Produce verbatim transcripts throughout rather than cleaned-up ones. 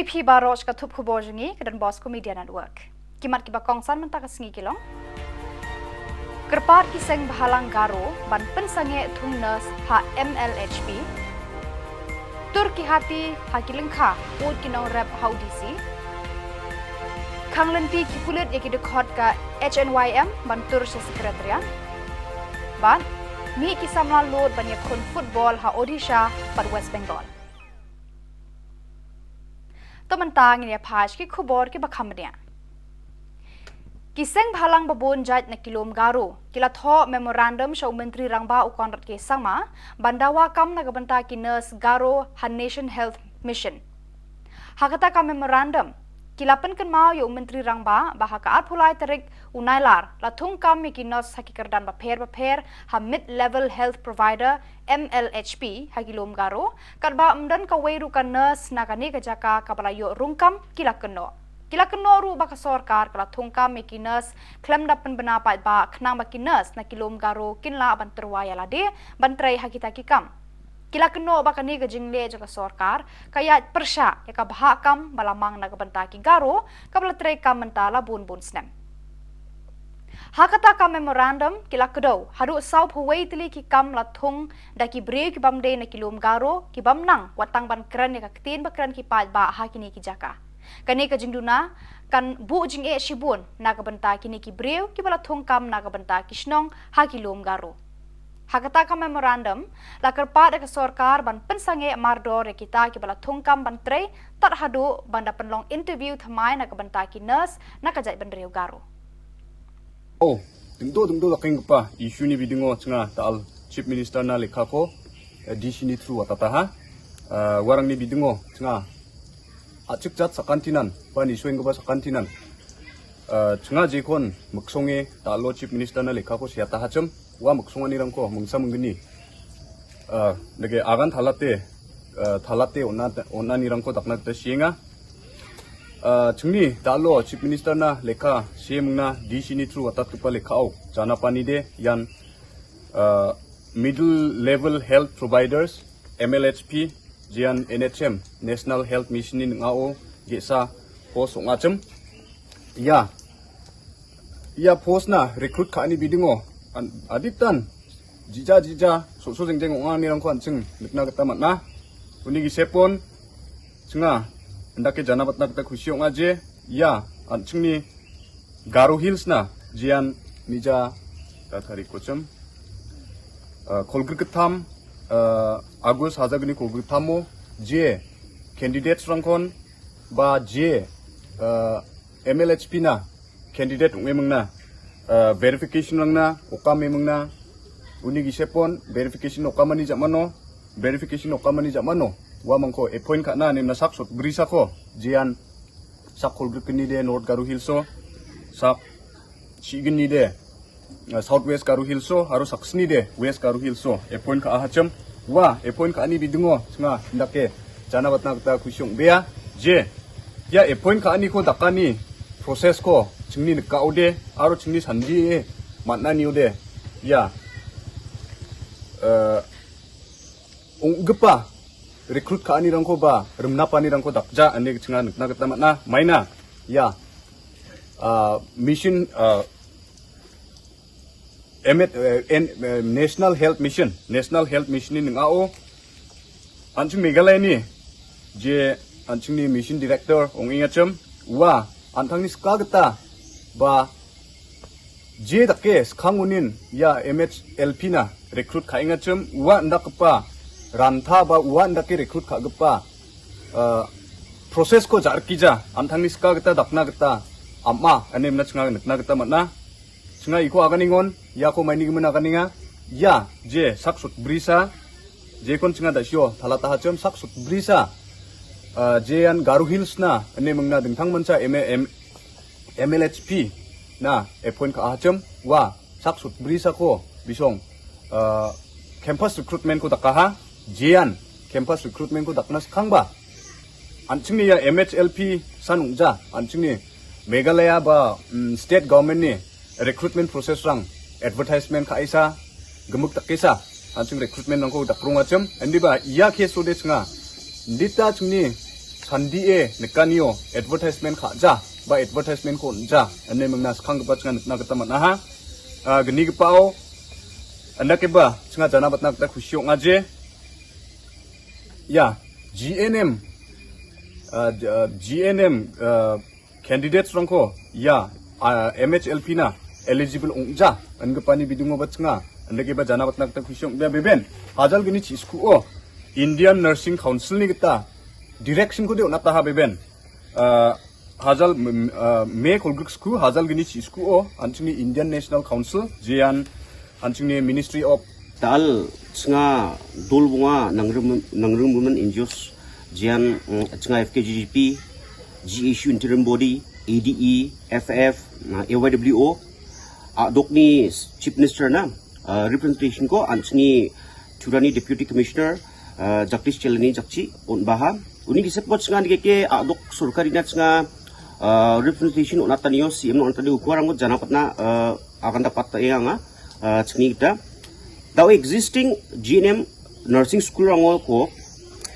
Phi baroh ka thup khubor jong ngi ka Don Bosco Media Network. Ki mat kiba kongsan mynta ka sngi ki long: Kyrpad ki seng bhalang Garo ban pynsangeh thung nurse ha M L H P. Tur ki hati ha ki lyngkha, ud ki nongrep ha u D C. Khang lynti ki pulit ïa ki dkhot ka H N Y M ban tur sha Secretariat. Bad mih ki samla lud ban ïakhun football ha Odisha bad West Bengal. To mynta ngin ïa phai sha ki khubor kiba kham bniah. Ki seng bhalang babun jait na ki lum Garo ki la thoh memorandum sha u Myntri Rangbah u Conrad K Sangma ban dawa kam na ka bynta ki nurse Garo ha Nation Health Mission. Ha kata ka memorandum ki la pynkynmaw ïa u Myntri Rangbah ba ha ka arphew lai tarik u Nailar la thung kam ïa ki nurse ha ki kyrdan bapher bapher ha Mid Level Health Provider, M L H P, ha ki lum Garo, katba ym don kawei ruh ka nurse na kane ka jaka kaba la ïoh rung kam, ki la kynnoh. Ki la kynnoh ruh ba ka sorkar ka la thung kam ïa ki nurse khlem da pynbna paidbah khnang ba ki nurse na ki lum Garo kin lah ban tyrwa ïa lade ban trei ha kita ki kam. Ki la kynnoh ba kane ka jingleh jong ka sorkar ka ïaid pyrshah ïa ka bhah kam ba la mang na ka bynta ki Garo kaba la trei kam mynta la bun bun snem. Ha kata ka memorandum ki la kdew haduh sawphew wei tylli ki kam la thung da ki briew ki bym dei na ki lum Garo, ki bym nang wat tang ban kren ïa ka ktien ba kren ki paidbah ha kine ki jaka. Kane ka jingduna kan buh jingeh shibun na ka bynta kine ki briew kiba la thung kam na ka bynta ki shnong ha ki lum Garo. Ha kata ka memorandum la kyrpad ïa ka sorkar ban pynsangeh mardor ïa kita kiba la thung kam ban trei, tad haduh ban da pynlong interview thymmai na ka bynta ki nurse na ka jaitbynriew Garo. Oh, tengdo tengdo la keng pa issue ni bidingo chnga tal Chief Minister na lekha ko, eh, D C ni through atata ha. Eh, warang ni bidingo chnga achik jat sakantinan, pa ni swing ba sakantinan. Eh, chnga jekon maksonge talo Chief Minister na lekha ko siata hacham, wa maksonga ni rangko mengsa menggeni. Eh, dage agan thalate, eh, thalate ona, ona ni rangko takna ta sienga. Eh, chungni talo Chief Minister na lekha siemna D C ni through atat tupa lekha au jana pani de ïan, eh, Middle Level Health Providers, M L H P, jian N H M, National Health Mission ni ngao gesa post ngacham. Ya, ya post na recruit kha ani bidingo. An, aditan jija jija so so jeng jeng ngani rangko an ching nikna kata matna. Uni gi sepon chnga anda ke jana batna kata khusi ngaje. Ya, an chingni Garo Hills na jian mija ta thari kocham, uh, kolgir ketham, uh, August haja gini kolgir thamo je candidates rangkon ba je, uh, M L H P na candidate ung emang na, uh, verification rang na okam emang na. Uni gi sepon verification okam ani jamano, verification okam ani jamano wa mangko appoint kha na nim na sak sot brisa ko jian sak kolgir kini de North Garo Hills o, sak chigini de, uh, South West Garo Hills o, aro sak sni de West Garo Hills o. Appoint kha ahacham wa appoint kha ani bidingo chnga ndake jana batna kata khusiong bea je ya appoint kha ani ko dakani process ko chingni ka ode aro chingni sandi e matna ni ode ya, uh, ung gepa recruit kha ani rangko ba remna pani rangko dakja ani chnga nikna kata matna maina ya, uh, mission, uh, M H, uh, N, uh, National Health Mission, National Health Mission ni ngao anching Meghalaya ni je anching ni mission director ong ingacham wa antang ni skagata ba je dake skhangunin ya M H L P na recruit kha ingacham wa ndakpa rantha ba wa ndake recruit kha gepa, uh, process ko jar kija antang ni skagata dakna kata ama anem na chnga nikna kata matna. Chnga iko aganingon ya ko maini gimana aganinga ya je sak sut brisa je kon chnga da sio thala tahacham sak sut brisa, uh, je an Garo Hills na anem na dingthang mancha M M M L H P na appoint kha ahacham wa sak sut brisa ko bisong, uh, campus recruitment ko dakaha jian campus recruitment ko dakna skang ba anching ni ya M H L P sanung ja anching ni Meghalaya ba, mm, state government ni recruitment process rang advertisement kha isa gemuk tak isa anching recruitment rang ko dakrung acham andi ba ya ke so de chnga ndita ching ni Handi e, neka nio, advertisement kha ja, ba advertisement ko ja, ane mengna skang keba chenga neka kata mana ha. Ah, geni kepao, anda keba, chenga jana batna kata khusiok ngaje. Ya, G N M, ah, G- ah, G N M, ah, candidates rangko, ya, ah, M H L P na, eligible ong ja, an kepani bidungo bat chenga, anda keba jana batna kata khusiok bia beben, hajal geni chi sku o, Indian Nursing Council ni kita, direction ko de ona taha beben. Ah, hajal, mm, ah, me kolguk sku, hajal gini chi sku o, anching ni Indian National Council, jian, anching ni Ministry of Tal, chenga dul bunga nangring, nangring women N G Os, jian, mm, chenga F K G G P, G H U interim body, A D E, F F, na A Y W O, ah, dok ni Chief Minister na, ah, representation ko, anching ni Turani Deputy Commissioner, ah, Jagdish Chelani Jakchi, un baha. Uni kiset pot chenga dike ke, ah, dok sorkari na chenga, ah, representation un atanio, C M un atanio, kuarang ko jana patna, ah, akan dapat ta yang, ah, chengi kita. Dao existing G N M nursing school rang ko,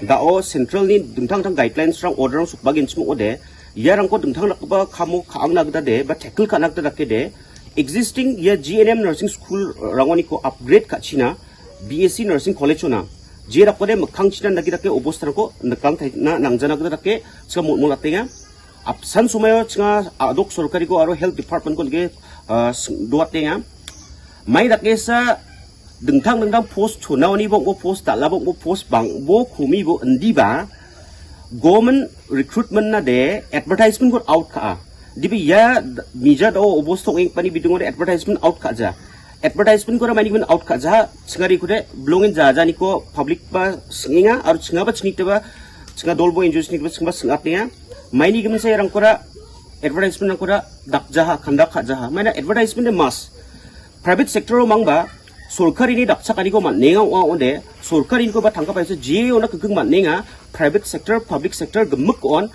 dao central ni dengtang tang guidelines rang order rang suk bagin semua ode, ya rang ko dengtang nak ba kamu kaang nak da de, ba tackle ka nak da ke de, existing ya G N M nursing school rang ni ko upgrade ka China, B S C nursing college ona. Je rak ko de mekang China nagi da ke obos tang ko, nekang thai na nang jana da ke, semua mula tenga. Apsan sumayo chenga adok sorkari ko aro health department ko lagi, ah, s- dua tenga. Mai da ke sa dengtang dengtang post chuna oni bong bo post tala bong bo post bang bo kumi bo endi ba government recruitment na de advertisement ko out ka. Dibi ya mija do obos to eng pani bidung de advertisement out ka ja. Advertisement ko ra maini ko out ka ja, chingari ko de belongin ja ja ni ko public ba singa, ar chinga ba chini te ba, chinga dol bo N G Os ni ko ba singa ba singa te ya. Maini ko men sa rang ko ra advertisement rang ko ra dak ja ha, khandak ka ja ha. Maina advertisement de mas. Private sector mang ba, sorkari ni dak chakani ko man nenga wa onde, sorkari ni ko ba thangka paisa je ona kekeng man nenga, private sector, public sector gemuk on,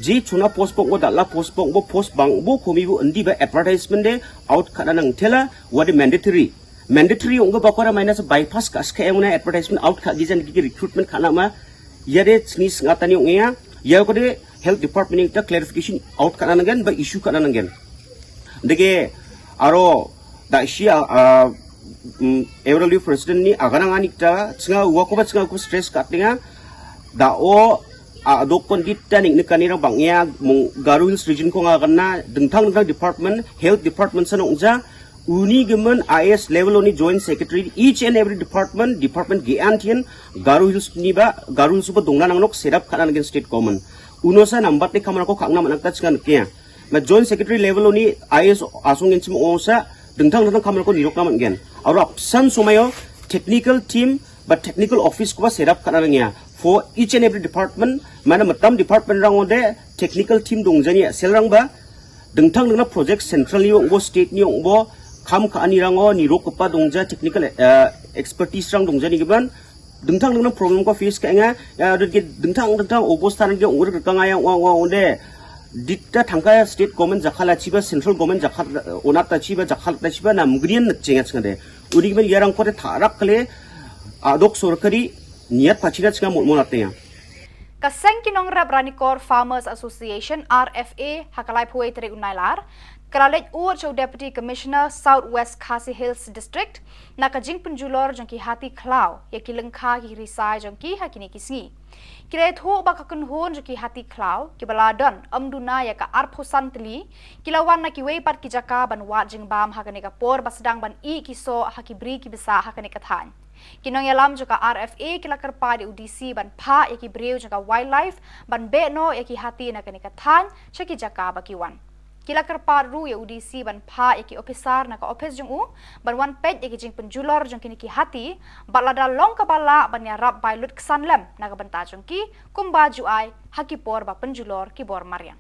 je chuna post pok bo dala post pok bo post bang bo komi bo endi ba advertisement de out kana nang tela, what a mandatory. Mandatory ong ba kora maina sa bypass ka ska emuna advertisement out ka gijan ki recruitment kana ma, ya de sni sngatani ong ya, ya ko de health department ni ta clarification out kana nangan ba issue kana nangan. Dege aro da shi a, a, mm, Euro League President ni agana ngani ta chinga wa ko ba chinga ko stress ka tinga da o a dok kon dit ta ning ni kani rang bang ya mung Garo Hills region ko nga kana dengtang dengtang department, health department sanong ja uni gemen I S level oni joint secretary each and every department, department ge antian Garo Hills ni ba Garo Hills ba dongna nang nok set up kana nangan state government. Uno sa nambat ni kamar ko kang nam anak ta chinga kia. Ma joint secretary level oni I S asung in chim ong sa dengtang dengtang kamar ko nirok naman gen. Aro apsan sumayo technical team ba technical office ko ba set up kana nang ya. For each and every department, mana matam department rang ode technical team dong jani sel rang ba dengtang dengtang project central ni ong bo state ni ong bo kam ka ani rang o nirok kepa dong ja technical, eh, expertise rang dong jani geban dengtang dengtang problem ko face ka nga, ya, dot ke dengtang dengtang obos tan ke ur ka nga yang wa wa onde. Ditta thangka state government jakhala chiba central government jakhala onat ta chiba jakhala ta chiba nam grian na chenga chenga de. Uni men yarang ko de tharak kale adok sorkari niat pachina chenga mot mot atnya. Ka seng ki nongrep Ranikor Farmers Association, R F A, ha ka laiphew tarik u Nailar, ka la leit ur cha u Deputy Commissioner South West Khasi Hills District, na ka jingpynjulor jong ki hati khlaw, ïa ki lyngkha ki risai jong ki ha kine ki sngi. Ki la ïathuh ba ka kynhun jong ki hati khlaw, kiba la don, ym duna ïa ka arphew san tylli, ki la wan na kiwei pat ki jaka ban wad jingbam ha kane ka por ba sdang ban ih ki soh ha ki bri ki bsah ha kane ka thaiñ. Ki nongïalam jong ka R F A ki la kyrpad ïa u D C ban phah ïa ki briew jong ka wildlife ban beh noh ïa ki hati na kane ka thaiñ sha ki jaka ba ki wan. Ki la kyrpad ruh ïa u D C ban phah ïa ki ophisar na ka ophis jong u ban wan peit ïa ki jingpynjulor jong kine ki hati bad lada long kaba lah ban ïarap bai lut ksan lem na ka bynta jong ki kumba ju ai ha ki por ba pynjulor ki bor mariang.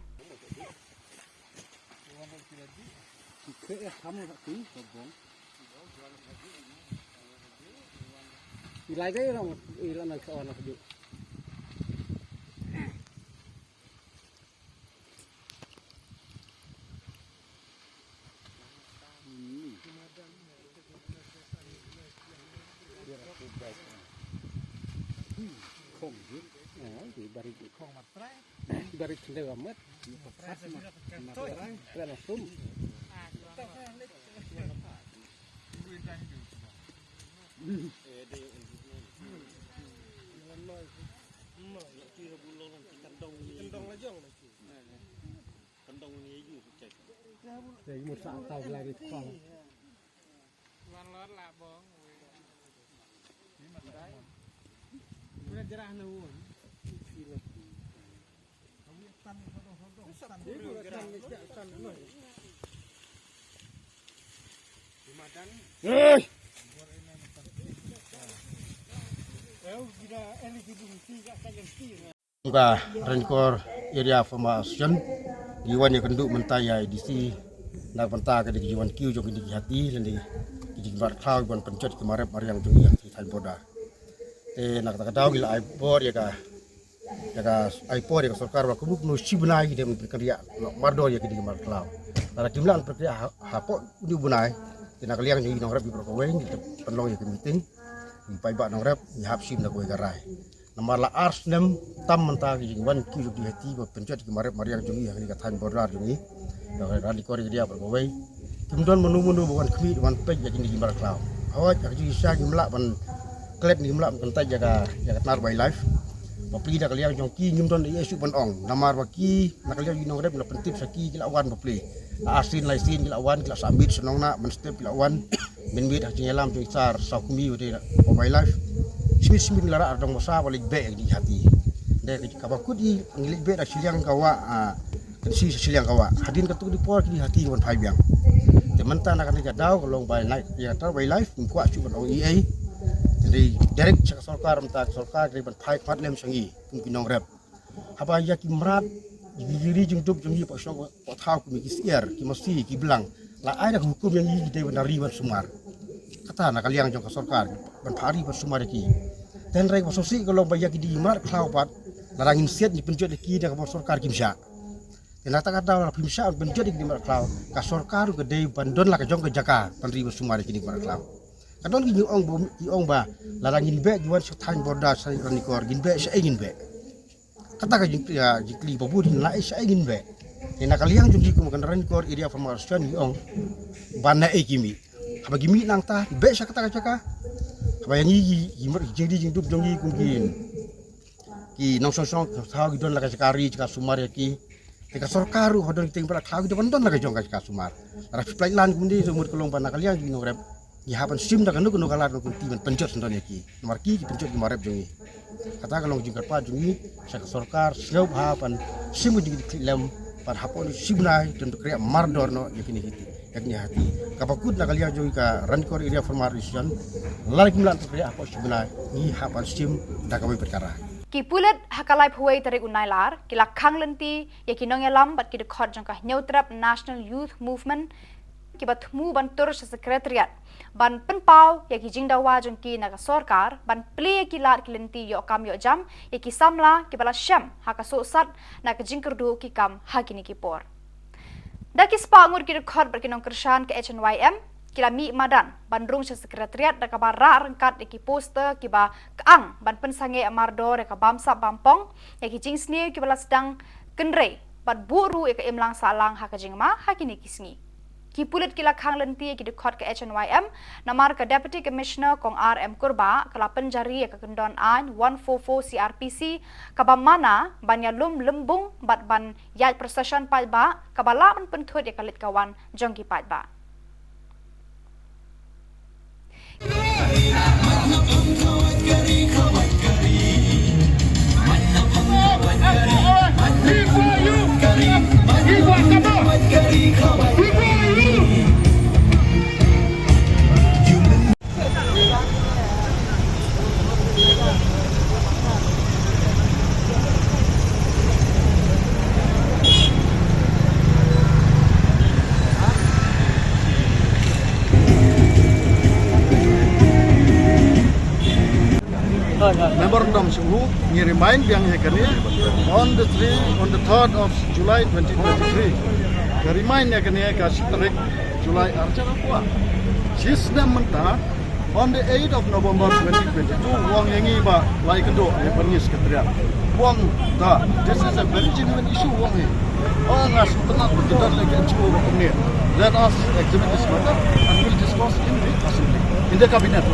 Bari khyndew amat. Trai na sum. Te mut sa tau la ri khol. Ka Ranikor Area Farmer Association ngi wan ïakynduh mynta ïa i D C na ka bynta ka dei ka jingwan kiew jong kine ki hati lane ki jingmar khlaw ban pynjot ki marep mariang jong ngi ha ki thaiñ border. Te na kata ka daw ngi la ai bor ïa ka ïa ka ai por ïa ka sorkar ba kumno kumno shi bnai ki dei ban pynriah noh mardor ïa kine ki mar khlaw. Lada kim lah ban pynriah ha, hapoh une u bnai, te na ka liang jong ngi nongrep baroh kawei ngi pynlong ïa ka meeting, ngi paidbah nongrep ngi hap shim da kawei ka rai. Namar la ar snem tam mynta ki jingwan kiew jong ki hati ba pynjot ki marep mariang jong ngi ha kane ka thaiñ border jong ngi. Ïa ka Ranikor Area baroh kawei. Kim don mano mano ba wan khmih wan peit ïa kine ki mar khlaw. Hooid, ha ka jingshisha ngim lah ban klet, ngim lah ban kyntait ïa ka, ïa ka tnat wildlife. Bapli na ka liang jong ki ngim don ei ei shuh ban ong. Namar ba ki na ka liang jong ngi nongrep ngi la pyntip sha ki, ki la wan bapli. La arsien laisien ki la wan, ki la sah miet sha Nongnah ban step, ki la wan. Mynmiet ha ka jingïalam jong i Sar Sawkmie ba dei na wildlife. Shimiet shimiet ngi la rah ardong basa ba leit beh ïa kine ki hati. Dei kaba kut i ngi leit beh da shiliang ka wah, ah, kan shi shiliang ka wah. Hadien katto katne por kine ki hati ki wan phai biang. Te mynta na kane ka daw ka long ba na ïa ka wildlife ngim kwah shuh ban ong ei ei. Te dei direct sha ka sorkar, mynta ka sorkar ka dei ban phai khmat lem sha ngi kum ki nongrep. Haba ïa ki mrad, ïa ki ri jingdup jong ngi, poh shnong poh thaw, kum ki syiar, ki masi, ki blang, la ai da ka hukum ïa ngi ki dei ban ri ban sumar. Kata na ka liang jong ka sorkar ban phah ri ban sumar ïa ki. Te hynrei kaba sngewsih ka long ba ïa ki dei ki mrad khlaw pat, lada ngin siat ngi pynjot ïa ki da kaba sorkar kim shah. Te na kata ka daw lada phim shah ban pynjot ïa ki dei ki mrad khlaw, ka sorkar ruh ka dei ban don la ka jong ka jaka ban ri ban sumar ïa ki dei ki mrad khlaw. Ka don ki ong ba, ki ong ba lada ngin beh ki wan sha thaiñ border sha Ranikor, ngin beh, shaei ngin beh? Kata ka jing, ïa, jingkylli ba bun, naei shaei ngin beh? Te na ka liang jong ngi kum ka Ranikor Area Farmer Association ngi ong ba naei ki mih. Haba ki mih nangta beh sha kata ka jaka. Haba ïa ngi ki, ki, ki jingri jingdup jong ngi kum ki, ki nongshong shnong thaw ki don la ka jaka ri jaka sumar ïa ki. Te ka sorkar ruh ha don ki tieng ba la khlaw ki dei ban don la ka jong ka jaka sumar. Lada phi pynlait lan kumne, ka mut ka long ba na ka liang jong ngi nongrep ngi hap ban shim da kano kano ka lad kano ka kti ban pynjot syndon ïa ki. Namar ki ki pynjot ki marep jong ngi. Kata ka long jingkyrpad jong ngi sha ka sorkar, sngewbha ban shim ka jingkitkhlieh lem, ban hapoh shi bnai to pynriah mardor noh ïa kine ki hati, ïa kine ki hati. Kaba kut na ka liang jong ngi ka Ranikor Area Farmer Association, lada kim lah ban pynriah hapoh shi bnai, ngi hap ban shim da kawei pat ka rai. Ki pulit ha ka laiphew wei tarik u Nailar ki la khang lynti ïa ki nongïalam bad ki dkhot jong ka Hynñiewtrep National Youth Movement kiba thmu ban tur sha Secretariat ban pynpaw ïa ki jingdawa jong ki na ka sorkar ban plie ïa ki lad ki lynti ïoh kam ïoh jam ïa ki samla kiba la shem ha ka sohsat na ka jingkyrduh ki kam ha kine ki por. Da ki spah ngut ki dkhot bad ki nongkyrshan ka H N Y M ki la mih madan ban rung sha Secretariat da kaba rah ryngkat ïa ki poster kiba kyang ban pynsangeh mardor ïa ka bamsap bampong, ïa ki jingsniew kiba la sdang kynrei bad buh ruh ïa ka imlang sahlang ha ka jingma ha kine ki sngi. Ki pulit ki la khang lynti ïa ki dkhot ka H N Y M namar ka Deputy Commissioner Kong R M Kurbah ka la pynjari ïa ka kyndon aiñ one four four C R P C kaba mana ban ïalum lymbung bad ban ïaid procession paidbah kaba lah ban pynthut ïa ka leit ka wan jong ki paidbah. Memorandum shu ngi remind biang ïa kane on the three, on the third of July twenty twenty-three. Ka remind ïa kane ka shi tarik July archana kwa. Shi snem mynta On the eighth of November twenty twenty-two, u ong ïa ngi ba la ïakynduh ïa pyrngis ka trial. U ong da, this is a very genuine issue, u ong hi. Oh, nga sngewtynnat ba ki don leh ki N G O ba kumne. Let us examine this matter and we'll discuss in the assembly, in the cabinet.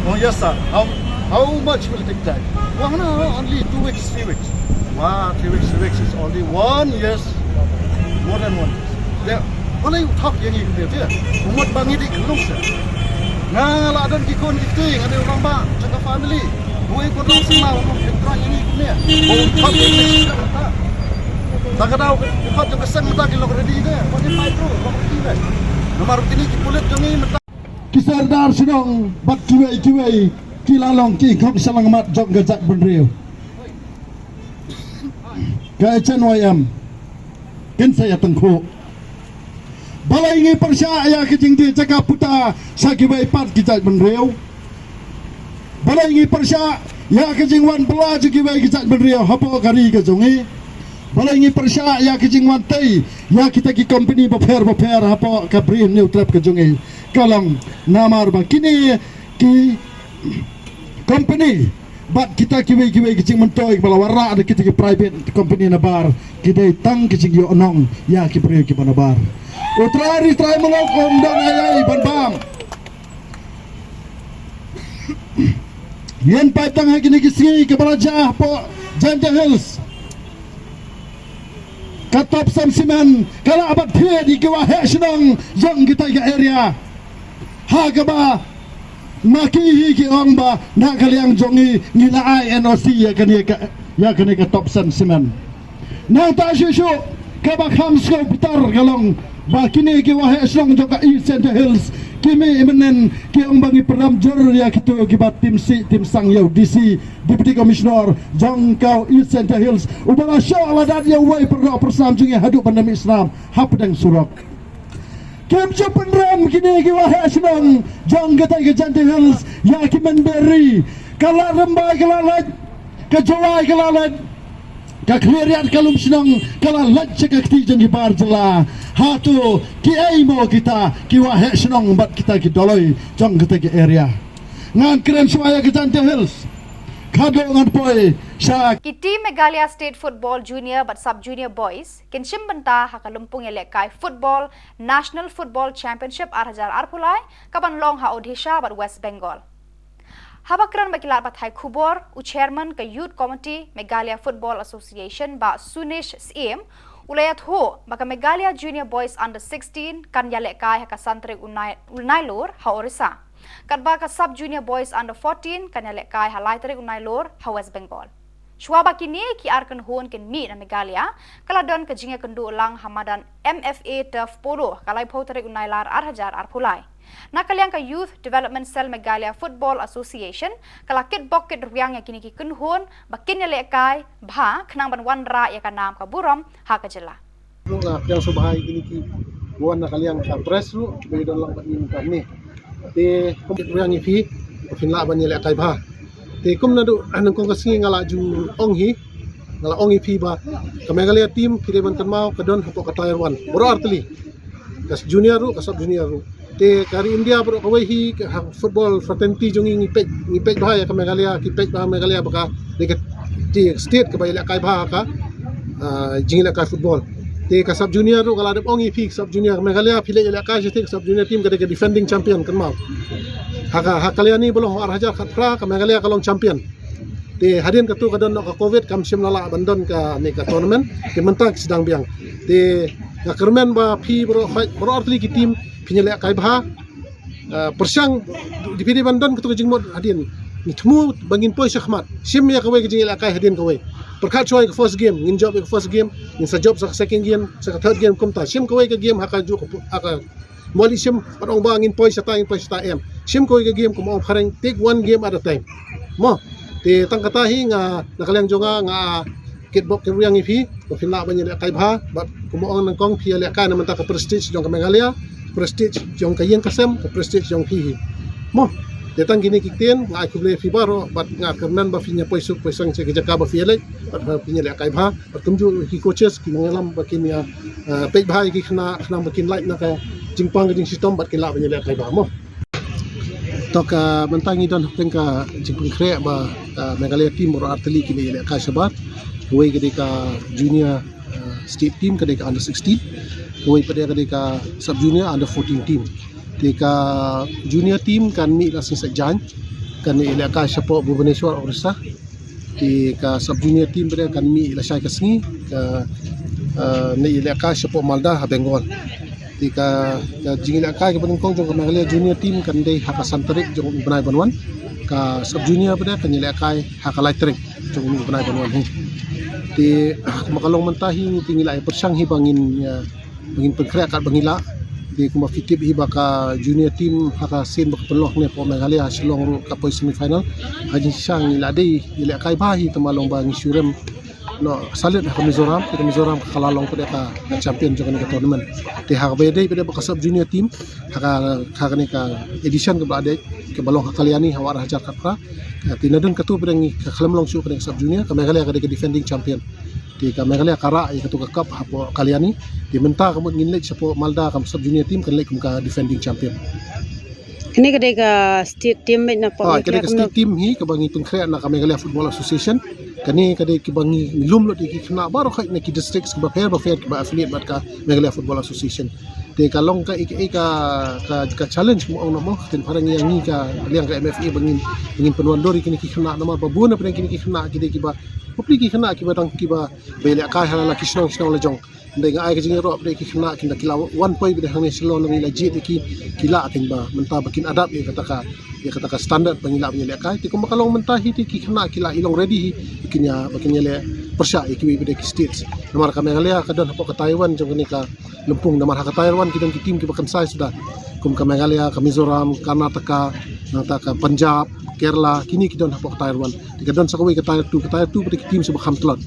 Oh, yes, sir. How, how much will take time? U ong, no, only two weeks, three weeks. Wow, three weeks, three weeks is only one year's, more than one year. Te balei u thok ïa ngi kumne te? U mut ba ngi dei khunlung seh. Nga la don ki khun ki kti, nga dei u rangbah jong ka family. Uei u khun u seng ma u long pyntrei ïa ngi kumne? Ba u thok ïa ngi kumne mynta. Tang ka daw u khot jong ka seng mynta ki long ready te. Ba ki phai through, long ready te. Namar kine ki pulit jong ngi mynta. Ki sordar shnong bad kiwei kiwei ki la long ki khong shyllangmat jong ka jaitbynriew. Ka H N Y M kin sa ïa tyngkhuh. Balei ngi pyrshah ïa ka jingdie jaka puta sha kiwei pat ki jaitbynriew? Balei ngi pyrshah ïa ka jingwan bylla jong kiwei ki jaitbynriew hapoh ka ri ka jong ngi? Balei ngi pyrshah ïa ka jingwan tei ïa kita ki company bapher bapher hapoh ka Bri Hynñiewtrep ka jong ngi? Ka long namar ba kine ki company bad kita kiwei kiwei ki jingmyntoi kiba la wanrah da kita ki private company nabar ki dei tang ki jingïohnong ïa ki briew kiba nabar. U Trai ri Trai muluk um don ei ei ban bam. Ngin peit tang ha kine ki sngi kiba la jia hapoh Jaintia Hills. Ka Topsen Cement ka lah ban thied ïa ki waheh shnong jong kita ka area. Ha kaba ma ki hi ki ong ba na ka liang jong ngi ngi la ai N O C ïa kane ka, ïa kane ka Topsen Cement. Nangta shuh shuh kaba kham sngewbitar ka long ba kine ki waheh shnong jong ka East Jaintia Hills ki mih mynnin ki ong ba ngi pynrem jur ïa kito kiba tim sih tim sang ïa u D C, Deputy Commissioner jong ka East Jaintia Hills, uba la shoh la dat ïa uwei u pyrdoh pyrsnam jong ngi haduh ban da mih snam hapdeng surok. Kim ju pynrem kine ki waheh shnong jong katei ka Jaintia Hills ïa ki mynberi. Ka Lad Rymbai ka la leit, ka Jowai ka la leit, ka Khliehriat ka Lumshnong ka la leit sha ka kti jong ki bar jylla. Hato kiei mo kita ki waheh shnong bad kita ki dolloi jong katei ka area? Ngan kren shuwa ïa ka Jaintia Hills. Khadduh ngan poi sha ki team Meghalaya State Football Junior bad Sub Junior Boys kin shim bynta ha ka lympung ïalehkai football National Football Championship ar hajar arphew lai kaban long ha Odisha bad West Bengal. Haba kren bad ki lad pathai khubor, u Chairman ka Youth Committee Meghalaya Football Association Bah Sunish Syiem u la ïathuh ba ka Meghalaya Junior Boys Under sixteen kan ïalehkai ha ka san tarik u Nai-, u Nailur ha Orissa. Katba ka Sub Junior Boys Under fourteen kan ïalehkai ha lai tarik u Nailur ha West Bengal. Shuwa ba kine ki ar kynhun kin mih na Meghalaya, ka la don ka jingïakynduh lang ha madan M F A Turf Polo ha ka laiphew tarik u Nailar ar hajar arphew lai. Na ka liang ka Youth Development Cell Meghalaya Football Association ka la kitbok kitrwiang ïa kine ki kynhun ba kin ïalehkai bha khnang ban wanrah ïa ka nam ka burom ha ka jylla. Ruh nga pdiang sngewbha ïa kine kiba wan na ka liang ka press ruh ba ïadon lang bad ngi mynta hangne. Te kum pdiang ïa phi ba phin lah ban ïalehkai bha. Te kum naduh nyngkong ka sngi nga la ju ong hi, nga la ong ïa phi ba ka Meghalaya team phi dei ban kynmaw ka don hapoh ka tier one baroh artylli, ka junior ruh, ka sub junior ruh. Te ka ri India baroh kawei hi, ka ha football fraternity jong ngi ngi peit, ngi peit bha ïa ka Meghalaya, ki peit bha Meghalaya ba ka dei ka state kaba ïalehkai bha ka, ah, jingïalehkai football. Te ka sub junior ruh nga la dep ong ïa phi, sub junior Meghalaya phi leit ïalehkai shatei, ka sub junior team ka dei ka defending champion, kynmaw. Ha ka, ha Kalyani ba long ar hajar khatphra ka Meghalaya ka long champion. Te hadien katu ka don noh ka covid kam shym la lah ban don kane ka tournament. Te mynta ki sdang biang. Te nga kyrmen ba phi baroh, baroh artylli ki team phin ïalehkai bha. Ah, pyrshang, phi dei ban don katu ka jingmut hadien. Ngi thmu ba ngin poi shakhmat. Shim ïa kawei ka jingïalehkai hadien kawei. Pyrkhat shuwa ïa ka first game, ngin jop ïa ka first game, ngin sa jop sa ka second game, sa ka third game, kumta. Shim kawei ka game ha kajuh ka pu-, ha ka Mo lei shim, bad ong ba ngin poi shata, ngin poi shata, em. Shim kawei ka game, kumba ong phareng, take one game at a time. Mo, te tang kata hi nga, na ka liang jong nga, nga kitbok kitrwiang ïa phi ba phin lah ban ïalehkai bha, bad kumba ong nyngkong phi ïalehkai na mynta ka prestige jong ka Meghalaya, prestige jong ka ïing ka sem, ka prestige jong phi hi. Mo, te tang kine ki ktien, nga ai khublei ïa phi baroh, bad nga kyrmen ba phin ïa poi suk poi seng sha ka jaka ba phi ïaleit, bad ba phin ïalehkai bha. Bad kumjuh ki coaches ki nongïalam ba kin ïa, eh, peit bha ïa ki khynnah, khnang ba kin lait na ka jingpang ka jingshitom bad kin lah ban ïalehkai bha, mo. To ka mynta ngi don hapdeng ka jingpynkhreh ba, uh, Meghalaya team baroh ar tylli ki dei ïalehkai shabar. Kawei ka dei ka junior, uh, state team, ka dei ka under sixteen. Kawei pat ka dei ka sub junior under fourteen team. Te ka junior team kan mih la sngi Saitjaiñ, kan ïalehkai shapoh Bhubaneswar, Orissa. Te ka sub junior team pat kan mih lashai ka sngi, ka, uh, ïalehkai shapoh Malda ha Bengal. Te ka, ka jingïalehkai kaba nyngkong jong ka Meghalaya junior team kan dei ha ka san tarik jong u bnai ban wan. Ka sub junior pat kan ïalehkai ha ka lai tarik jong u bnai ban wan hi. Te kumba ka long mynta hi, te ngi la ïa pyrshang hi ba ngin, uh, ba ngin pynkhreh katba ngi lah. Te kumba phi tip hi ba ka junior team ha ka sien ba ka pynlong ne hapoh Meghalaya ha Shillong ruh ka poi semi final. Ha jingshisha ngi la dei ïalehkai bha hi, te ma long ba ngi shu rem noh salit ha ka Mizoram, ka Mizoram ka la long pat ka, ka champion jong kane ka tournament. Te ha kaba ïadei pat ba ka sub junior team ha ka, ha kane ka edition kaba la dei kaba long ha Kalyani ha u ar hajar khatphra. Te nadon katto pat ngi ka khlem long shuh kane ka sub junior, ka Meghalaya ka dei ka defending champion. Te ka Meghalaya ka rah ïa katto ka cup hapoh Kalyani. Te mynta ka mut ngin leit shapoh Malda, ka sub junior team kan leit kum ka defending champion. Kane ka dei ka state team, meit na pok. Ah, kane ka state team hi kaba ngi pynkhreh na ka Meghalaya Football Association. Kane ka dei kaba ngi lum lut ïa ki khynnah baroh khoit na ki districts kiba pher ba pher kiba affiliate bad ka Meghalaya Football Association. Te ka long ka, ka, ka, ka challenge mo ong na mo, te phareng ïa ngi ka liang ka M F A ba ngin, ba ngin pynwandur ïa kine ki khynnah namar ba bun na pdeng kine ki khynnah ki dei kiba, bapli ki khynnah kiba dang kiba ïalehkai ha la ki shnong shnong la jong. Dei nga ai ka jingïaroh ba dei ki khynnah kin da ki la wan poi ba dei hangne Shillong ngi la jied ïa ki, ki lah kin ba mynta ba kin adapt ïa kata ka, ïa kata ka standard ba ngi lah ban ïalehkai. Te kumba ka long mynta hi te ki khynnah ki la i long ready hi ba kin ïa, ba kin ïaleh pyrshah ïa kiwei ba dei ki states. Namar ka Meghalaya ka don hapoh ka Tier one jong kane ka lympung, namar ha ka Tier one ki don ki team kiba kynsai suda. Kum ka Meghalaya, ka Mizoram, Karnataka, nangta ka Punjab, Kerala, kine ki don hapoh ka Tier one. Te ka don sa kawei ka Tier two, ka Tier two pat ki teams ba kham tlot.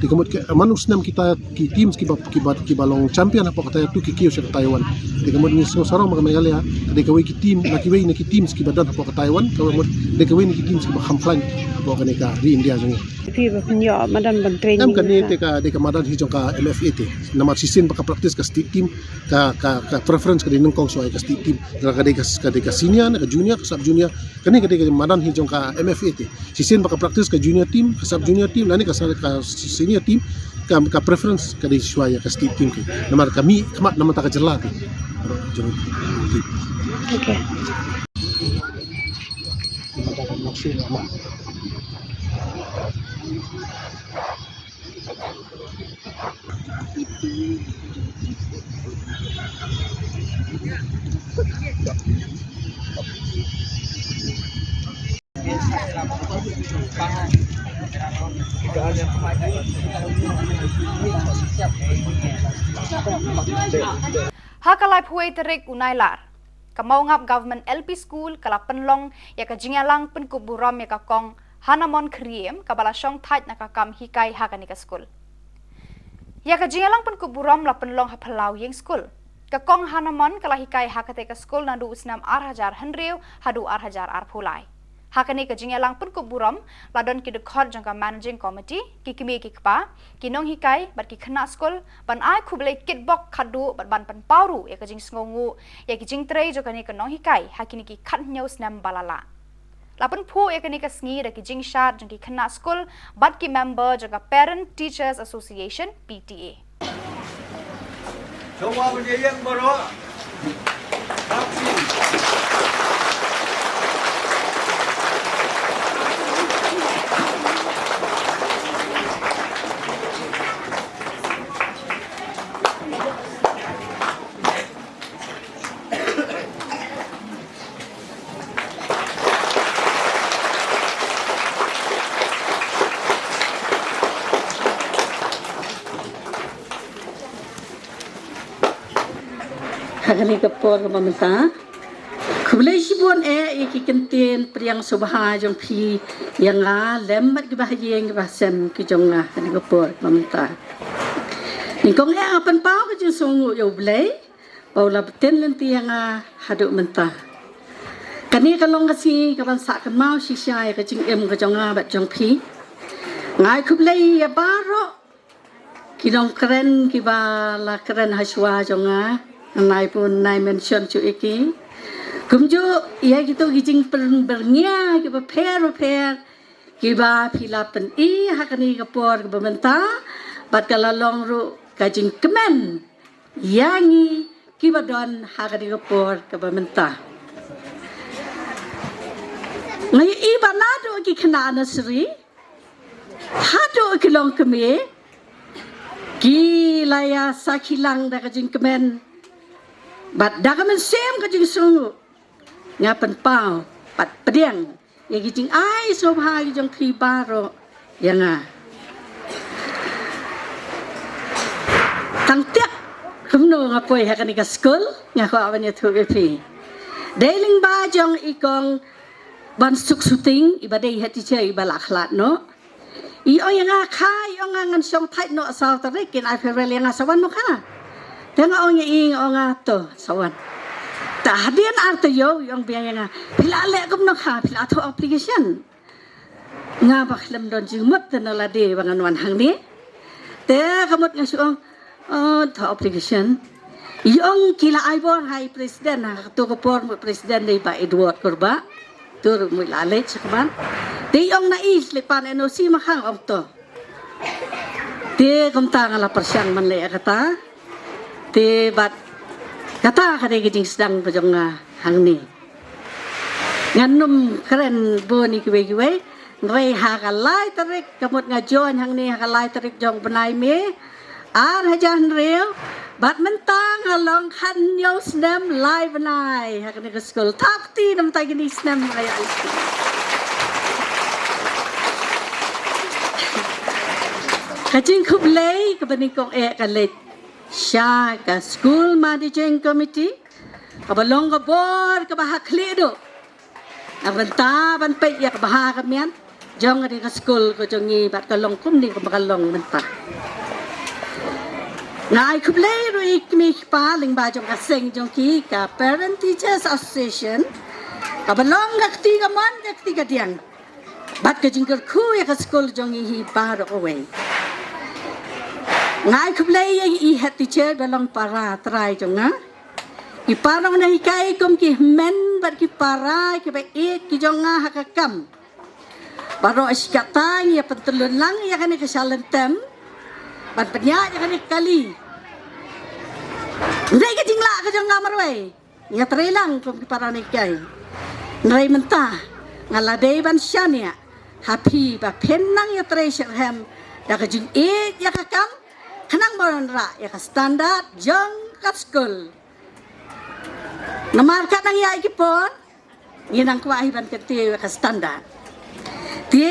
Te ka mut ka man u snem kita ki teams kiba, kiba, kiba long champion hapoh ka Tier two ki kiew sha ka Tier one. Te ka mut ngi sngew sarong ba ka Meghalaya ka dei kawei ki team, na kiwei na ki teams kiba don hapoh ka Tier one, ka mut dei kawei na ki teams kiba kham khlaiñ hapoh kane ka ri India jong ngi. Phi ba pynïoh madan ban training. Em, kane te ka dei ka madan hi jong ka M F A te. Namar shisien ba ka practice ka state team, ka, ka, ka preference ka dei nyngkong shuwa ïa ka state team. Ka dei ka, ka dei ka senior, ka junior, ka sub junior. Kane ka dei ka madan hi jong ka M F A te. Shisien ba ka practice ka junior team, ka sub junior team, lane ka sa-, ka senior team, ka, ka preference ka dei shuwa ïa ka state team ki. Namar ka mih khmat namar ka jylla ki. Jong ki. Okay. Ha ka laiphew tarik u Nailar, ka Mawngap Government L P School ka la pynlong ïa ka jingïalang pynkup burom ïa ka Kong Hanamon Kyriem kaba la shong thait na ka kam hikai ha kane ka skul. Ïa ka jingïalang pynkup burom la pynlong ha phyllaw ïing skul. Ka Kong Hanamon ka la hikai ha kata ka skul naduh u snem ar hajar hynriew haduh ar hajar arphew lai. Ha kane ka jingïalang pynkup burom la don ki dkhot jong ka Managing Committee, ki kmie ki kpa, ki nonghikai bad ki khynnah skul ban ai khublei kitbok khatduh bad ban pynpaw ruh ïa ka jingsngewnguh ïa ki jingtrei jong kane ka nonghikai ha kine ki khathynñiew snem ba la lah. La pynphuh ïa kane ka sngi da ki jingshad jong ki khynnah skul bad ki member jong ka Parent Teachers Association, P T A. Ha kane ka por kaba mynta, khublei shibun eh ïa ki ktien pdiang sngewbha jong phi ïa nga lem bad kiba ha ïing kiba ha sem ki jong nga ha kane ka por kaba mynta. Nyngkong eh nga pynpaw ka jingsngewnguh ïa U Blei ba u la btin lynti ïa nga haduh mynta. Kane ka long ka sngi kaban sah kynmaw shisha ïa ka jingim ka jong nga bad jong phi. Nga ai khublei ïa baroh ki nongkren kiba la kren ha shuwa jong nga. Ngan ai bun nai mention shuh ïa ki. Kumjuh ïa kito ki jingpynbyrngia kiba pher ba pher kiba phi la pyni ha kane ka por kaba mynta, bad ka la long ruh ka jingkmen ïa ngi kiba don ha kane ka por kaba mynta. Nga ïohi ba naduh ki khynnah nursery haduh ki longkmie ki la ïa sakhi lang da ka jingkmen bad da ka mynsiem ka jingsngew. Nga pynpaw bad pdiang ïa ki jingai sngewbha ki jong phi baroh ïa nga. Tang tiak kumno nga poi ha kane ka skul, nga kwah ban ïathuh ïa phi. Dei lyngba jong i kong Bansuk Suting, iba dei head teacher iba la khlad noh. I ong ïa nga, kha, i ong nga, ngan shong thait noh saw tarik, kin ai farewell ïa nga, sa wan mo kha. Te nga ong ïa i, nga ong nga, to, sa wan. Te hadien ar taïew, i ong biang ïa nga, phi la leh kumno kha, phi la thoh application? Nga ba khlem don jingmut te na lade ba ngan wan hangne. Te ka mut nga shu ong, oh, thoh application. I ong ki la ai bor ha i president, ha kato ka por mut president dei Bah Edward Kurbah. Tur mut la leit sha kman. Te i ong na i shu leit pan N O C ma kha, ong to. Te kumta nga la pyrshang ban leh kata. Te bad kata ka dei ka jingsdang ka jong nga hangne. Ngan ym kren bun ïa kiwei kiwei. Hynrei ha ka lai tarik, ka mut nga join hangne ha ka lai tarik jong u bnai May ar hajar hynriew, bad mynta nga long khathynñiew snem lai bnai ha kane ka skul. Thap kti na bynta kine ki snem nga ïa. Ka jingkhublei kaba nyngkong eh ka leit sha ka School Managing Committee, kaba long ka bor kaba ha khlieh duh na ka bynta ban peit ïa ka bha ka miat jong kane ka skul ka jong ngi bad ka long kumne kumba ka long mynta. Nga ai khublei ruh ïa i kmie i kpa lyngba jong ka seng jong ki, ka Parent Teachers Association, kaba long ka kti kamon ka kti kadiang bad ka jingkyrkhu ïa ka skul jong ngi hi baroh kawei. Nga ai khublei ïa i head teacher ba long para trai jong nga. Ki parong nonghikai kum ki hynmen bad ki para kiba ïeit ki jong nga ha ka kam. Baroh shi katta ngi ïa pyntylun lang ïa kane ka shalynter ban pynïaid ïa kane ka kali. Hynrei ka jinglah ka jong nga marwei, nga trei lang kum ki para nonghikai. Hynrei mynta nga la dei ban shaniah ha phi ba phin nang ïatrei shitrhem da ka jingïeit ïa ka kam, khnang ba wanrah ïa ka standard jong ka skul. Namar ka nang ïa ki por ngi nang kwah hi ban kyntiew ïa ka standard. Te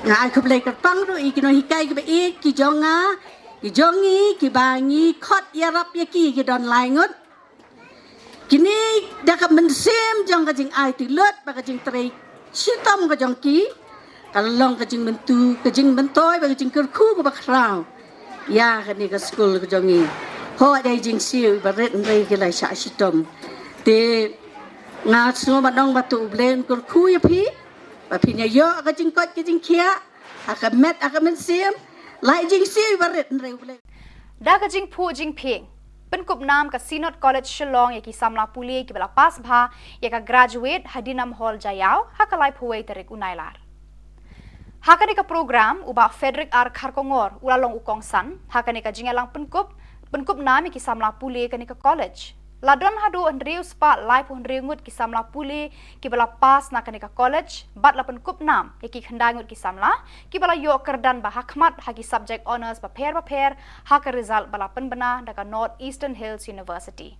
nga ai khublei kyrpang ruh ïa ki nonghikai kiba ïeit ki jong nga, ki jong ngi kiba ngi khot ïarap ïa ki, ki don lai ngut. Kine da ka mynsiem jong ka jingaiti lut bad ka jingtrei shitom ka jong ki, ka long ka jingmyntu, ka jingmyntoi bad ka jingkyrkhu kaba khraw ïa kane ka skul ka jong ngi. Hooid, dei jingsiew iba rit hynrei ki la shah shitom. Te nga sngew ban ong ba to U Blei un kyrkhu ïa phi, ba phin ïa ïoh ka jingkoit ka jingkhiah ha ka met ha ka mynsiem. Lai jingsiew iba rit hynrei U Blei. Da ka jingphuh jingphieng, pynkup nam ka Synod College Shillong ïa ki samla pule kiba la pass bha ïa ka graduate ha Dinam Hall Jaïaw ha ka laiphew wei tarik u Nailar. Ha kane ka program u Bah Frederick R Kharkongor u la long u kongsan ha kane ka jingïalang pynkup, pynkup nam ïa ki samla pule kane ka college. La don haduh hynriew spah laiphew hynriew ngut ki samla pule kiba la pass na kane ka college bad la pynkup nam ïa ki khyndai ngut ki samla kiba la ïoh kyrdan ba hakhmat ha ki subject honours bapher bapher ha ka result ba la pynbna da ka North Eastern Hills University.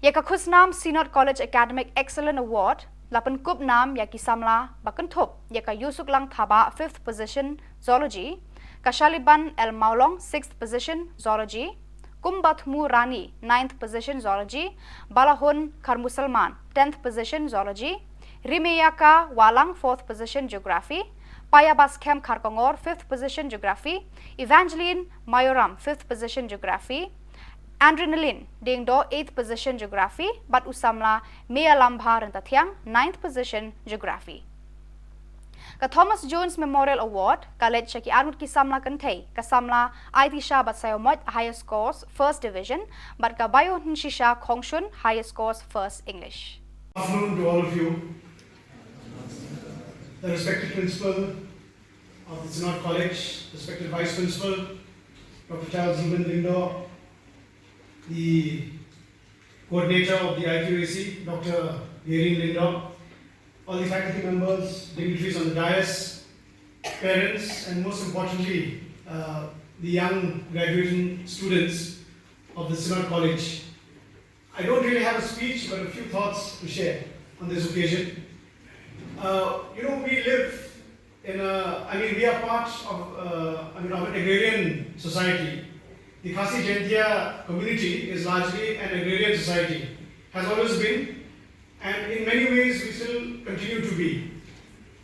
Ïa ka khusnam Synod College Academic Excellent Award la pynkup nam ïa ki samla ba kynthup ïa ka Ïusuklang Thabah, fifth position, Zoology, ka Shaliban L Mawlong, sixth position, Zoology, Kumbathmu Rani, ninth position, Zoology, Balahun Kharmusalman, tenth position, Zoology, Rimeyaka Walang, fourth position, Geography, Paya Baskhem Kharkongor, fifth position, Geography, Evangeline Mayoram, fifth position, Geography, Adrenaline Dengdo, eighth position, Geography, bad u samla Meyalambha Ryntathiang, ninth position, Geography. Ka Thomas Jones Memorial Award ka leit sha ki arngut ki samla kynthei, ka samla Aitisha Basaïawmoit, highest scores, first division, bad ka Bayohinshisha Khongshun, highest scores, first English. Afternoon to all of you. The respected principal of the Synod College, respected vice principal, Doctor Charles Reuben Lyngdoh, the coordinator of the I Q A C, Doctor Gairin Lyngdoh, all the faculty members, dignitaries on the dais, parents, and most importantly, uh, the young graduating students of the Synod College. I don't really have a speech, but a few thoughts to share on this occasion. Uh, you know, we live in a, I mean, we are part of, uh, I mean, of an agrarian society. The Khasi Jaintia community is largely an agrarian society, has always been, and in many ways we still continue to be.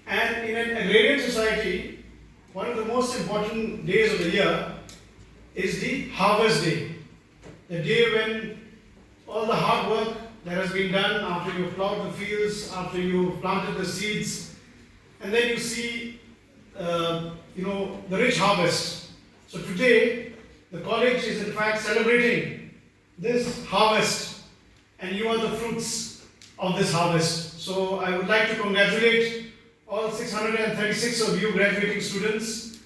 And in an agrarian society, one of the most important days of the year is the harvest day. The day when all the hard work that has been done after you've plowed the fields, after you've planted the seeds, and then you see, uh, you know, the rich harvest. So today, the college is in fact celebrating this harvest, and you are the fruits of this harvest. So I would like to congratulate all six hundred and thirty-six of you graduating students.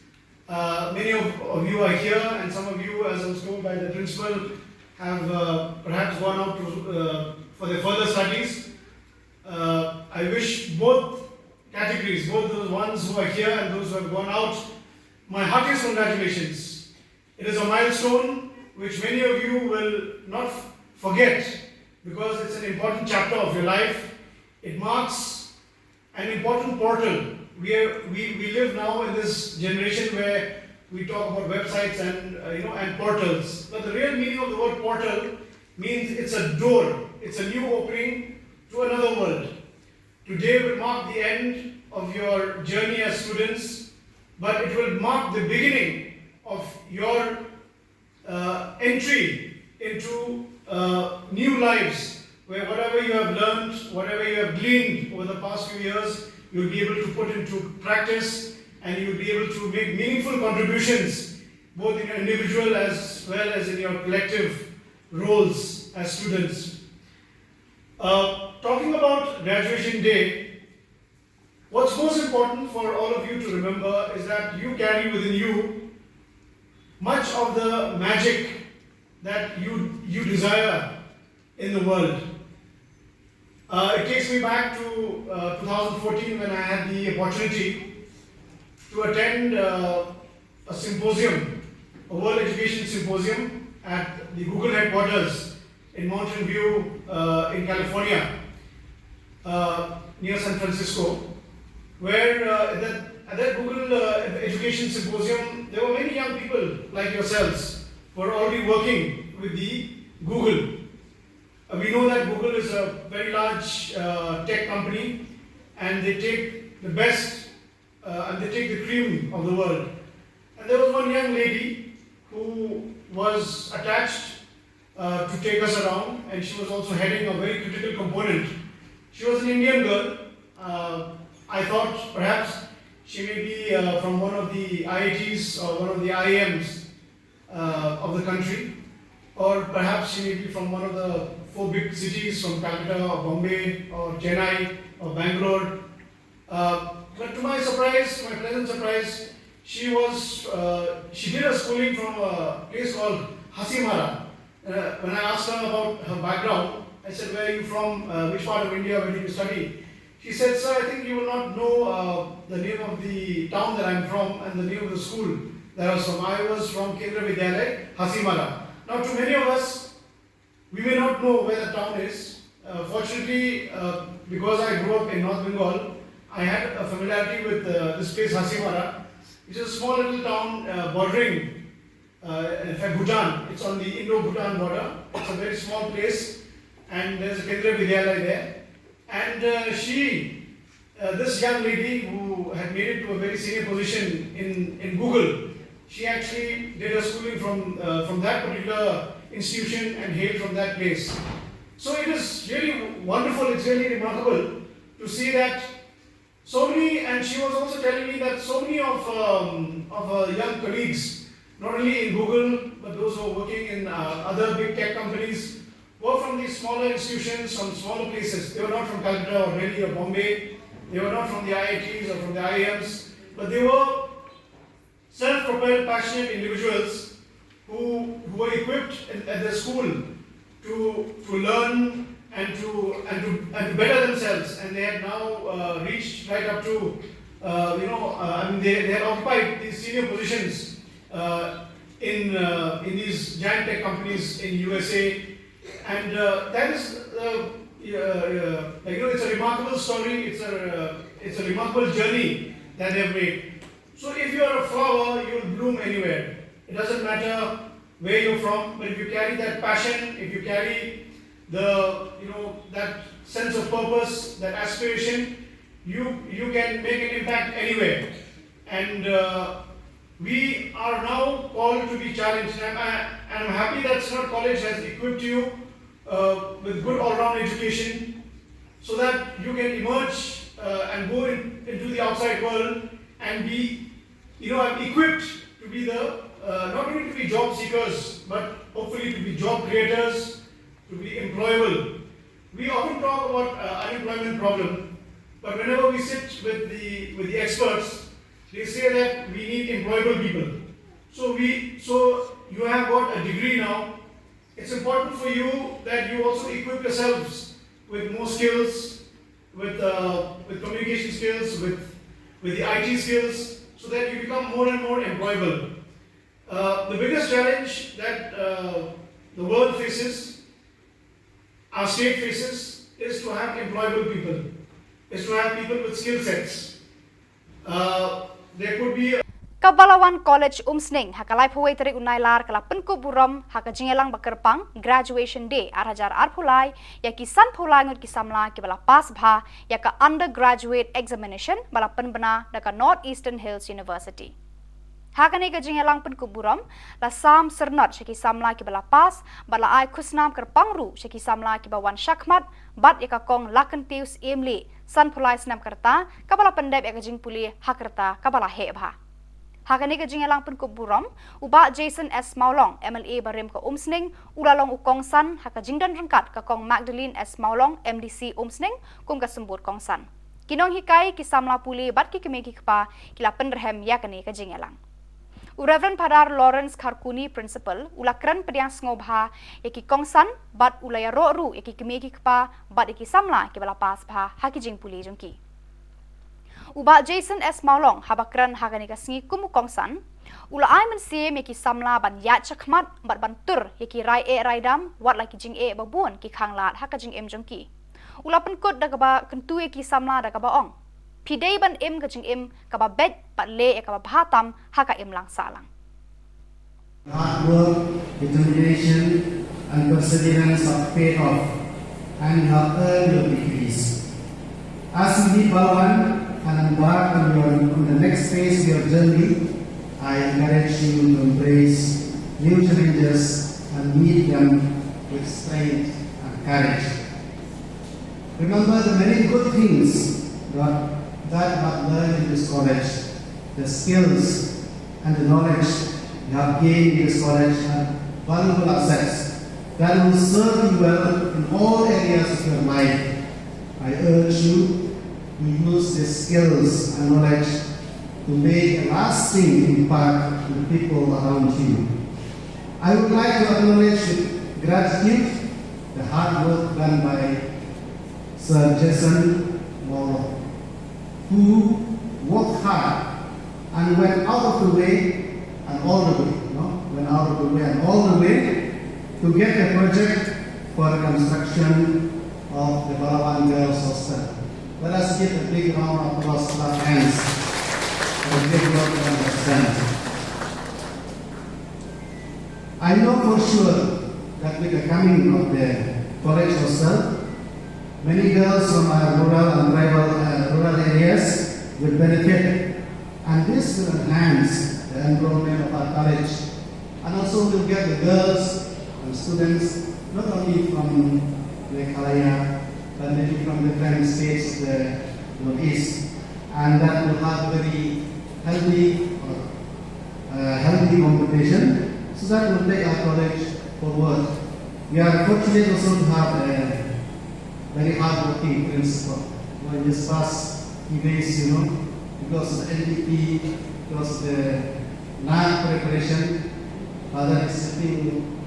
Uh, many of, of you are here, and some of you, as I was told by the principal, have uh, perhaps gone out to, uh, for their further studies. Uh, I wish both categories, both the ones who are here and those who have gone out, my heartiest congratulations. It is a milestone which many of you will not f- forget, because it's an important chapter of your life. It marks an important portal. We, are, we, we live now in this generation where we talk about websites and, uh, you know, and portals. But the real meaning of the word portal means it's a door. It's a new opening to another world. Today will mark the end of your journey as students, but it will mark the beginning of your uh, entry into uh, new lives, where whatever you have learned, whatever you have gleaned over the past few years, you'll be able to put into practice, and you'll be able to make meaningful contributions, both in your individual as well as in your collective roles as students. Uh, talking about graduation day, what's most important for all of you to remember is that you carry within you much of the magic that you, you desire in the world. Uh, it takes me back to uh, two thousand fourteen, when I had the opportunity to attend uh, a symposium, a World Education Symposium at the Google headquarters in Mountain View uh, in California, uh, near San Francisco, where uh, at, that, at that Google uh, Education Symposium, there were many young people like yourselves who are already working with the Google. Uh, we know that Google is a very large uh, tech company, and they take the best uh, and they take the cream of the world. And there was one young lady who was attached uh, to take us around, and she was also heading a very critical component. She was an Indian girl. Uh, I thought perhaps she may be uh, from one of the I I Ts or one of the I I Ms uh, of the country, or perhaps she may be from one of the four big cities, from Calcutta or Bombay or Chennai or Bangalore. Uh, but to my surprise, to my pleasant surprise, she was uh, she did her schooling from a place called Hasimara. Uh, when I asked her about her background, I said, "Where are you from? Uh, which part of India? Where did you study?" She said, "Sir, I think you will not know uh, the name of the town that I'm from and the name of the school that I was from. I was from Kendra Vidyalaya, Hasimara." Now, to many of us, we may not know where the town is. Uh, fortunately, uh, because I grew up in North Bengal, I had a familiarity with uh, this place, Hasimara, which is a small little town uh, bordering, uh, in fact, Bhutan. It's on the Indo-Bhutan border. It's a very small place, and there's a Kendra Vidyalaya there. And uh, she, uh, this young lady who had made it to a very senior position in, in Google, she actually did her schooling from, uh, from that particular institution and hailed from that place. So it is really wonderful, it's really remarkable to see that so many, and she was also telling me that so many of, um, of her young colleagues, not only in Google, but those who are working in uh, other big tech companies, were from these smaller institutions, from smaller places. They were not from Calcutta or Delhi or Bombay. They were not from the I I Ts or from the I I Ms. But they were self-propelled, passionate individuals who, who were equipped in, at the school to, to learn and to, and to, and to better themselves. And they had now uh, reached right up to, uh, you know, uh, I mean, they, they had occupied these senior positions uh, in, uh, in these giant tech companies in U S A. And uh, that is, uh, uh, uh, like, you know, it's a remarkable story. It's a, uh, it's a remarkable journey that they've made. So if you are a flower, you will bloom anywhere. It doesn't matter where you're from, but if you carry that passion, if you carry the, you know, that sense of purpose, that aspiration, you you can make an impact anywhere. And uh, we are now called to be challenged. And, I, and I'm happy that Synod College has equipped you uh, with good all-round education so that you can emerge uh, and go in, into the outside world and be, you know, equipped to be the, uh, not only to be job seekers, but hopefully to be job creators, to be employable. We often talk about uh, unemployment problem, but whenever we sit with the, with the experts, they say that we need employable people. So we, so you have got a degree now. It's important for you that you also equip yourselves with more skills, with, uh, with communication skills, with, with the I T skills, so that you become more and more employable. Uh, the biggest challenge that uh, the world faces, our state faces, is to have employable people, is to have people with skill sets. Uh, there could be a Ka Balawan College Umsning ha ka laiphew wei tarik u Nailar ka la pynkup burom ha ka jingïalang ba kyrpang Graduation Day ar hajar arphew lai ïa ki sanphew lai ngut ki samla kiba la pass bha ïa ka Undergraduate Examination ba la pynbna da ka North Eastern Hills University. Ha kane ka jingïalang pynkup burom la sam syrnod sha ki samla kiba la pass bad la ai khusnam kyrpang ruh sha ki samla kiba wan shakhmat bad ïa ka Kong Lakyntiew Syiemlieh, sanphew lai snem ka rta, kaba la pyndep ïa ka jingpule ha ka rta kaba la heh bha. Ha kane ka jingïalang pynkup burom, u Bah Jason S Mawlong, M L A barim ka Umsning, u la long u kongsan ha ka jingdon ryngkat ka Kong Magdalene S Mawlong, M D C Umsning, kum ka symbud kongsan. Ki nonghikai, ki samla pule bad ki kmie ki kpa ki la pynrhem ïa kane ka jingïalang. U Reverend Phadar Lawrence Kharkuni, Principal, u la kren pdiang sngewbha ïa ki kongsan bad u la ïaroh ruh ïa ki kmie ki kpa bad ïa ki samla kiba la pass bha ha ki jingpule jong ki. U Bah Jason S Mawlong, haba kren ha kane ka sngi kum u kongsan, u la ai mynsiem ïa ki samla ban ïaid shakhmat bad ban tur ïa ki rai eh rai dam, wat la ki jingeh ba bun ki khanglad ha ka jingim jong ki. U la pynkut da kaba kyntu ïa ki samla da kaba ong: Phi dei ban im ka jingim kaba beit bad leh ïa kaba bha tam ha ka imlang sahlang. Hard work, determination, and perseverance have paid off, and you have earned your degrees. As you leave Balawan and embark on your, on the next phase of your journey, I encourage you to embrace new challenges and meet them with strength and courage. Remember the many good things that, that you have learned in this college, the skills and the knowledge you have gained in this college are valuable assets that will serve you well in all areas of your life. I urge you to use these skills and knowledge to make a lasting impact on the people around you. I would like to acknowledge with gratitude the hard work done by Sir Jason Mawlong, who worked hard and went out of the way and all the way, no? Went out of the way and all the way to get a project for the construction of the Balawan Girls Hostel. Let us give a big round of applause, clap hands for the great work that was done. I know for sure that with the coming of the college hostel, many girls from our rural and tribal, uh, rural areas will benefit, and this will enhance the enrollment of our college, and also will get the girls and students not only from Meghalaya but maybe from different states of the Northeast, and that will have a very healthy or uh, healthy competition, so that will take our college forward. We are fortunate also to have a very hardworking principal. You know, in this past few days, you know, because of the N D P, because of the night preparation, Father is sitting,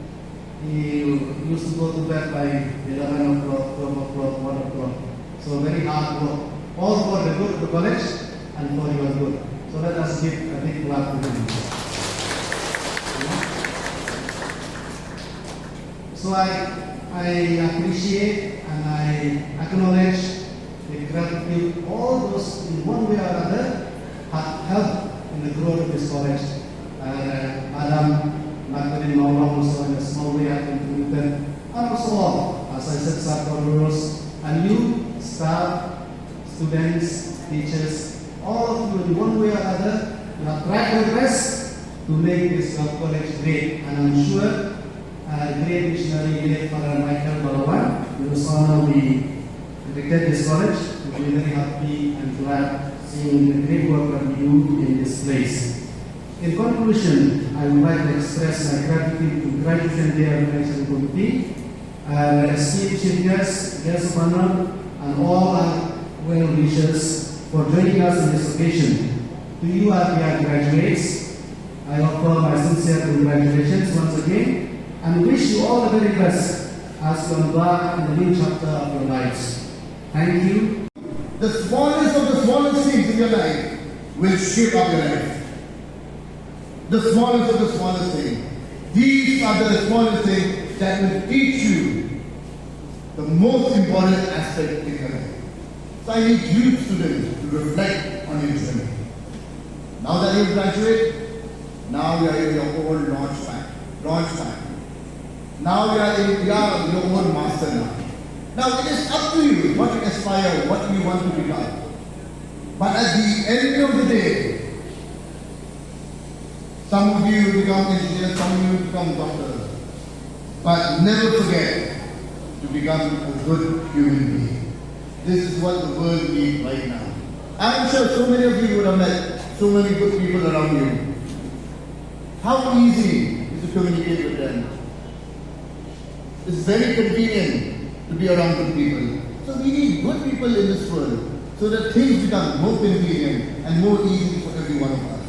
he used to go to bed by eleven o'clock, twelve o'clock, one o'clock. So very hard work. All for the good of the college and for your good. So let us give a big clap to him. So I, I appreciate and I acknowledge the gratitude all those in one way or other have helped in the growth of this college. Uh, Madam Magdalene Mawlong also in a small way have contributed. And also all, as I said, Sir Carlos and you, staff, students, teachers, all of you in one way or other, you have tried your best to make this your college great. And I'm sure uh, the great missionary late Father Michael Balawan, who is honored the director this college, will be very happy and glad seeing the great work that we do in this place. In conclusion, I would like to express my gratitude to Graduation Day Organization Committee, uh, esteemed chief guests, guests of honor, and all our well wishers for joining us on this occasion. To you, our dear graduates, I offer my sincere congratulations once again and wish you all the very best as you embark on the new chapter of your lives. Thank you. The smallest of the smallest things in your life will shape up your life. The smallest of the smallest thing. These are the smallest things that will teach you the most important aspect in your life. So I need you students to reflect on your journey. Now that you've graduated, now you are in your own launch pad. Launch pad. Now you are in, you are your own master now. Now it is up to you what you aspire, what you want to become. But at the end of the day, some of you become engineers, some of you become doctors. But never forget to become a good human being. This is what the world needs right now. I'm sure so many of you would have met so many good people around you. How easy is to communicate with them? It's very convenient to be around good people. So we need good people in this world so that things become more convenient and more easy for every one of us.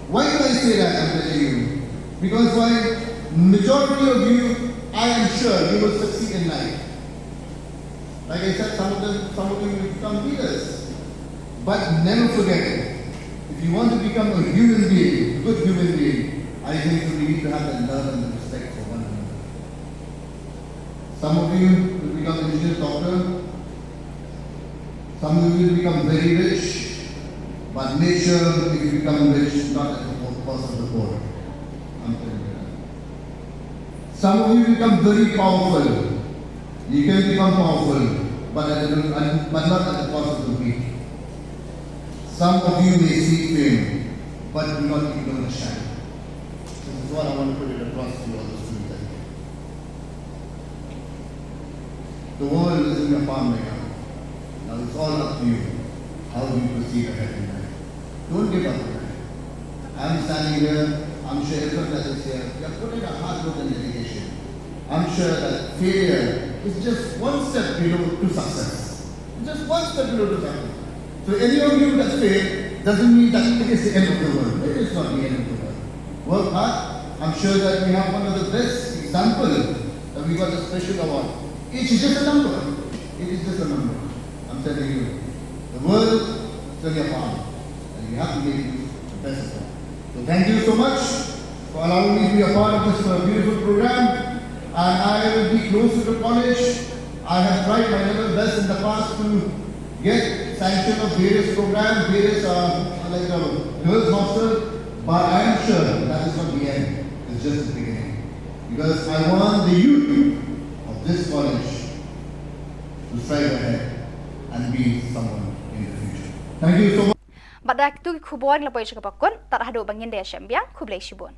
Why do I say that? I'm telling you. Because why? Majority of you, I am sure you will succeed in life. Like I said, some of them, some of you will become leaders. But never forget, if you want to become a human being, a good human being, I think we need to have that love and the respect for one another. Some of you will become engineer, doctor. Some of you will become very rich. But make sure if you become rich, not at the cost of the poor. I'm telling you that. Some of you become very powerful. You can become powerful, but at the, but not at the cost of the weak. Some of you may seek fame, but do not ignore the shadow. This is what I want to put it across to you all, the students. The world is in your palm right now. Now it's all up to you how you proceed ahead in life. Don't give up. I'm standing here, I'm sure everyone that is here, you have put in a hard work and dedication. I'm sure that failure is just one step below to success. Just one step below to success. So any of you that fail doesn't mean that it is the end of the world. It is not the end of the world. Work hard. I'm sure that we have one of the best examples that we got a special award. It is just a number. It is just a number. I'm telling you, the world is in your palm, and you have to make the best of it. So thank you so much for allowing me to be a part of this, uh, beautiful program. And I will be close to the college. I have tried my level best in the past to get sanction of various programs, various, uh, like the girls' hostel. But I am sure that is not the end. It's just the beginning. Because I want the youth of this college to strive ahead and be someone in the future. Thank you so much. Bad da kitu ki khubor ngi la poi sha kaba kut, tad haduh ba ngin da ïashem biang, khublei shibun.